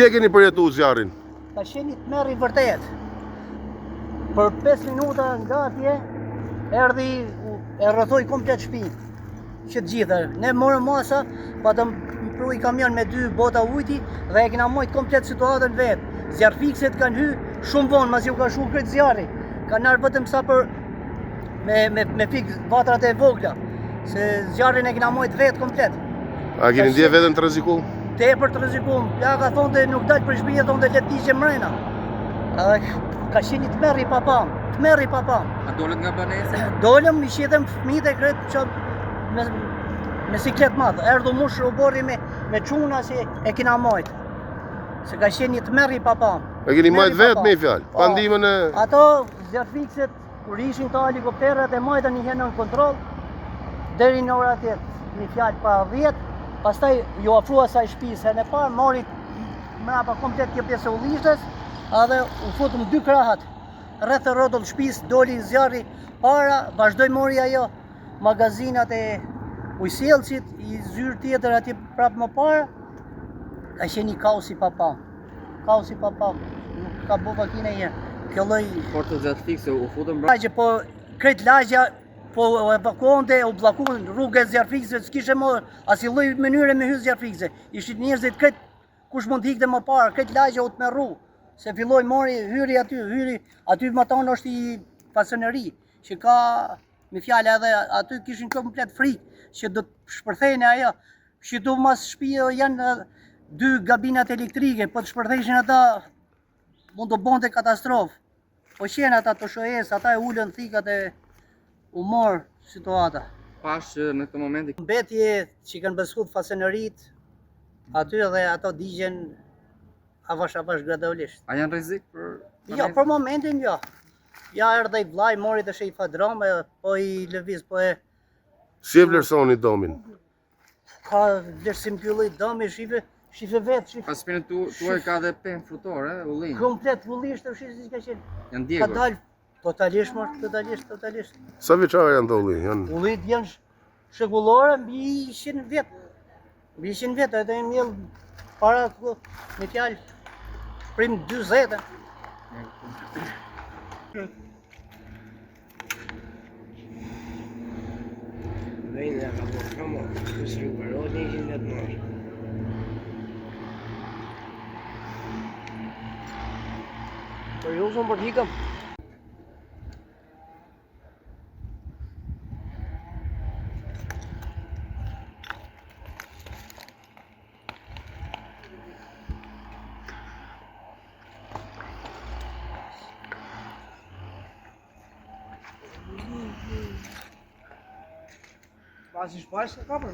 Si e keni përjetu zjarrin? Ka qenë një tmerr i vërtet. Për 5 minuta nga atje, erdhi, e rrethoi komplet shpinë, që të gjitha. Ne morëm masa, patëm pru i kamion me dy bota ujti dhe e kena majt komplet situatën vetë. Zjarrfikëset kanë hy shumë vonë, masi u ka shu krejt zjarri. Kanë ardhur vetëm sa për me, me, me fik vatrat e vogla, se zjarrin e kena majt vetë komplet. A keni ndje veten të rreziku? Tepër të rrezikum. Plaka thonte nuk dal prej shtëpie, thonte le të digjem mrena. Edhe ka qenë një tmerr i papam, tmerr i papam. A dolët nga banesa? Dolëm, i qitëm fëmijët e krejt që me, me siklet madh. Erdhu mush oborri me, me çuna si e kina majt. Se ka qenë një tmerr i papam. E keni Tmerr majt i vetë papam. me një fjalë, pa Po. ndihmën e Ato zjarrfikëset Kur ishin këto helikopterët e majtën një herë nën kontroll, deri në ora 8, një fjalë pa 10, pastaj ju afrua asaj shtëpisë herën e parë, mori mrapa komplet kjo pjesë e ullishtes, edhe u futëm dy krahat rreth e rrotull shtëpisë, doli zjarri para, vazhdoi mori ajo magazinat e ujësjellësit, i zyrë tjetër atje prapë më para, ka qenë një kaos i papam. Kaos i papam, nuk ka bo vaki një Kjo lloj Forcat zjarrfikëse u futën brenda. Lagje po krejt lagja po evakuonte, u bllokuan rrugët e zjarrfikësve, s'kishte më asnjë lloj mënyre me hy zjarrfikëse. Ishin njerëzit krejt kush mund të ikte më parë, krejt lagja u tmerru. Se filloi mori, hyri aty, hyri aty matanë është i fasoneri që ka me fjalë edhe aty kishin komplet frikë që do të shpërthejnë ajo. Qitu mas shtëpie janë dy gabinat elektrike, po të shpërtheshin ata mund të bonte katastrofë. Po qenë ata të OSHEE-s, ata e ulën thikat e u mor situata. Pash që në këtë moment Mbetje që kanë besu fasonerit aty dhe ato digjen avash avash gradualisht. A janë rrezik për Jo, për momentin jo. Ja erdhi vllai, mori të shej fadrome, po i lëviz, po e Si e vlerësoni domin? Ka vlerësim ky lloj dëmi, shife, shife vetë, shife. Pas shpinës tu, tuaj ka dhe pemë frutore, ullinj. Komplet ullisht është si ka qenë. Janë Ka djegur. dalë totalisht, mor, totalisht, totalisht. Sa vjeçare janë këto ullinj? Janë Ullit janë shekullore mbi 100 vjet. Mbi 100 vjet, edhe i mjell para me fjalë prim 40. Vejnë e ka bërë shumë, së rikuperohet një që vetë marrë. Për ju zonë për hikëm. Pasi shpaqë, ka për.